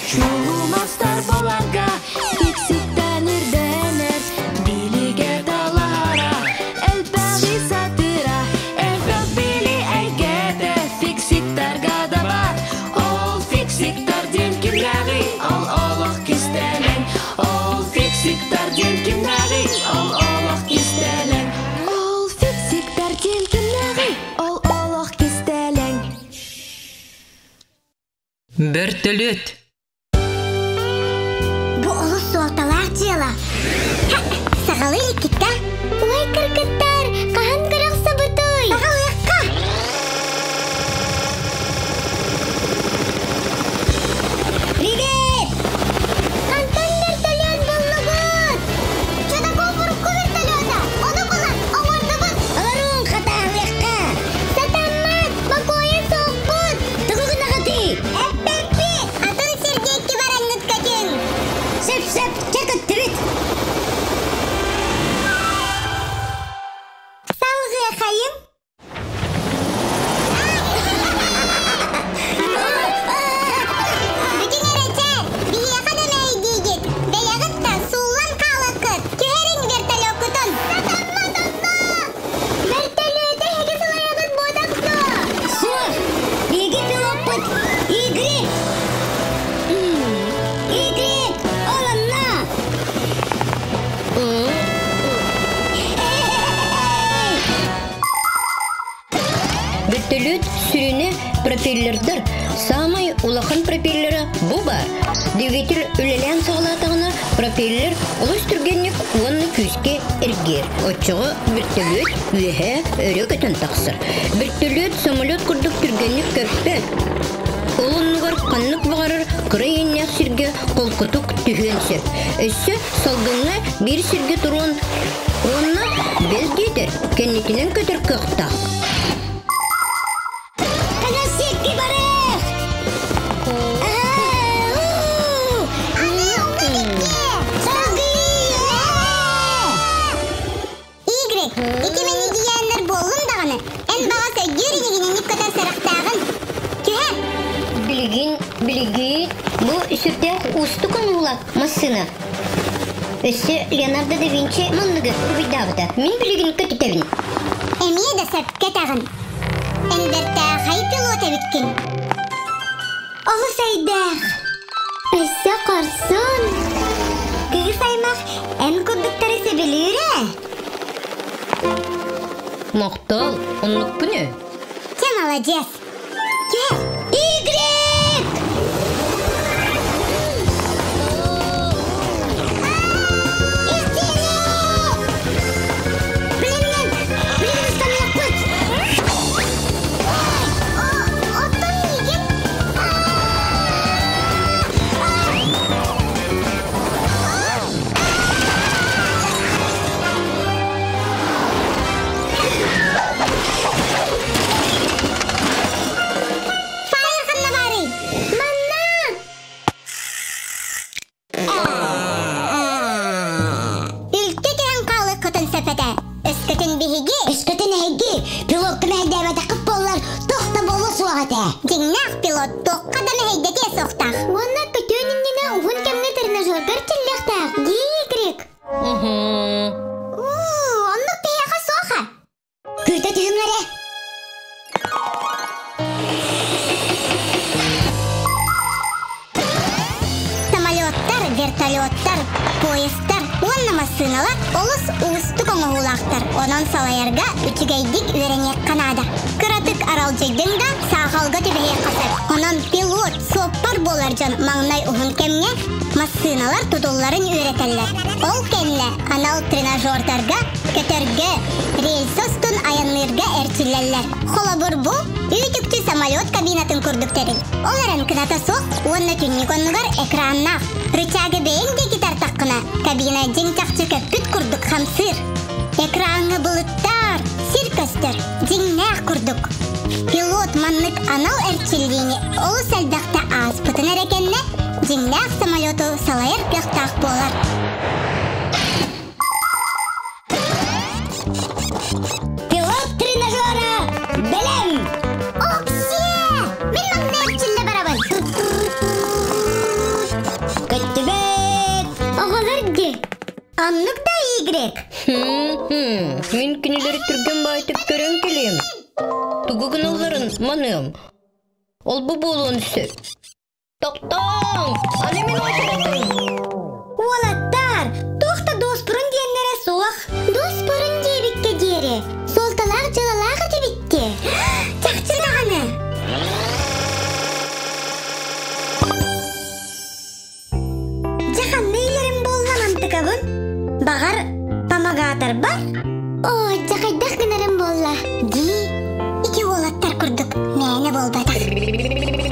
Чулумастар баларга Фиксиктэн ирдэнэр Билигэ талаһара Элбэҕи сатыыра Элбэх били эйгэтэ Фиксиктарга да бар Ол фиксиктар диэн кимнээҕий Ол олох кистэлэҥ Ол фиксиктар диэн кимнээҕий Ол олох кистэлэҥ Ол фиксиктар диэн кимнээҕий Ол олох кистэлэҥ Бөртөлүөт Бу олус суолталаах дьыала. Саҕалыы иккиттэ. Ой, кыргыттар, хаһан кырахсабытый? Саҕалыахха! Привет! Хантан вертолет буллугут? Чудаков урукку вертолета! Ону булан, оҥордубут! Олорун хатааһыахха! Сатаммат! Бокуойа суохпут! Тугу гынаҕытый? Эппэппит! Атын сирдиэкки бараҥҥыт көтүҥ! Сөп-сөп, чэ көттүбүт! Салҕыахайын! Бүтүн эрэ чэ, биһиэхэ да мэйдиигит, бэйэҕит да сууллан хаалыккыт, түһэриҥ вертолеккутун! Сатаммат онно! Вертолеты эһиги салайаҕыт буотах дуо? Суох, биһиги пилоппут Игорь! Игорь, ол онно! Бөртөлүөт сүрүнэ пропеллердар. Саамай улахан пропеллера бу баар. Двигатель үлэлээн саҕалаатаҕына пропеллер олус түргэнник уонна күүскэ эргийэр. Оччоҕо бөртөлүөт үөһэ өрө көтөн тахсар. Бөртөлүөт самолет курдук түргэнник көппөт. Ол оннугар ханнык баҕарар кыра иэннээх сиргэ холкутук түһүөн сөп. Өссө салгыҥҥа биир сиргэ туруон уонна бэл диэтэр кэнникинэн көтөр кыахтаах. Канасекки барых! Игорь, ити мэнигийээннэр буоллун даҕаны, эн баҕас өйдүүр инигининник көтөр сэрэхтээҕин. Түһэр! Билигин, билигин бу сүрдээх уустук оҥоһуулаах массыына. Өссө Леонардо да Винчи манныгы уруһуйдаабыта. Мин билигин көтүтэбин. Эмиэ да сөпкө этэҕин. Эн бэртээхэй пилот эбиккин. Олус өйдөөх. Өссө хорсун. Кыыс аймах эн курдуктары сөбүлүүр ээ. Махтал, оннукпун ээ. Чэ, маладьыас. Түһэр. Игрек! Билиннэн! Билигин ыстаныахпыт! Оттон миигин? Файл ханна баарый? Манна! Үлтү түһэн хаалыккытын сөп этэ. Өскөтүн биһиги, өскөтүн эһиги пилокка мэһэйдээбэтэххит буоллар, туох да буолуо суох этэ. Дьиҥнээх пилот туохха да мэһэйдэтиэ суохтаах. Уонна көтүөн иннинэ уһун кэмҥэ тренажергар чиллиэхтээх. Дии-крик. Уу, оннук биһиэхэ суоха. Күүтэ түһүҥ эрэ. Самолеттар, вертолеттар, поездтар уонна массыыналар олус уустук оҥоһуулаахтар. Онон салайарга үчүгэйдик үөрэниэххэ наада. Кыратык аралдьыйдыҥ да, саахалга түбэһиэххэ сөп. Онон пилот, суоппар буолар дьон маҥнай уһун кэмҥэ массыыналар тутулларын үөрэтэллэр. Ол кэннэ анал тренажердарга көтөргө, рельс устун айанныырга эрчиллэллэр. Холобур бу үүт-үкчү самолет кабинатын курдук тэрил. Ол эрэн кыната суох уонна түннүк оннугар экраннаах. Рычагы бэйэҥ диэки тартаххына, кабина дьиҥ-чахчы көппүт курдук хамсыыр. Экраҥҥа былыттар, сир көстөр, дьиҥнээх курдук. Пилот маннык анал эрчиллиини олус элбэхтэ ааспытын эрэ кэннэ дьиҥнээх самолету салайар кыахтаах буолар. Пилот! Оннук да Y. Мин кинилэри түргэн баайтык көрөн кэлиэм. Тугу гыналларын маныам. Ол-бу буолуон сөп. Тохтооҥ! Аны мин уочаратым! Уолаттар, туох да дуоспурун диэннэрэ суох. Дуоспурун диэбиккэ диэри, суолталаах дьыалалаах этибикки. Чахчы даҕаны. Дьэ ханна илэрим буолла мантыкабын? Баҕар, помогаторбар? Оо, дьэ хайдах гынарым буолла? Дии, ити уолаттар курдук мээнэ буолбатах.